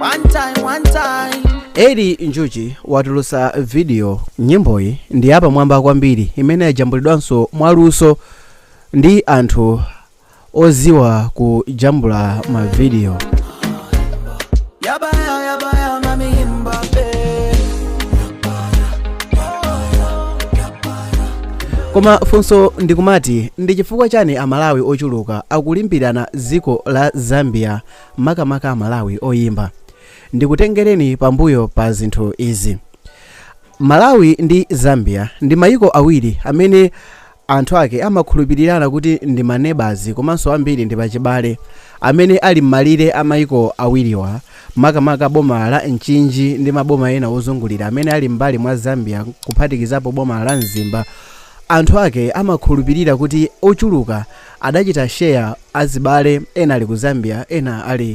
One time, one time. Eli Njuchi watulutsa video. Nyimboyi ndi yapamwamba kwambiri imene yajambulidwanso mwaluso ndi anthu oziwa kujambula mavidiyo. Yabaya, yabaya, mami Mbappe. Koma funso ndikumati, ndi chifukwa chani Amalawi ochuluka akulimbirana dziko la Zambia, makamaka Amalawi oyimba? Ndikutengereni pambuyo pa zinthu izi. Malawi ndi Zambia ndi mayiko awiri amene anthu ake amakhulupirirana kuti ndi manebazi komanso ambiri ndi pachibale amene ali m'malire a mayiko awiriwa, makamaka boma la Mchinji ndi maboma ena ozungulira amene ali m'mbali mwa Zambia, kuphatikizapo boma la Mzimba. Anthu ake amakhulupirira kuti ochuluka adachita share azibale, ena ali ku Zambia, ena ali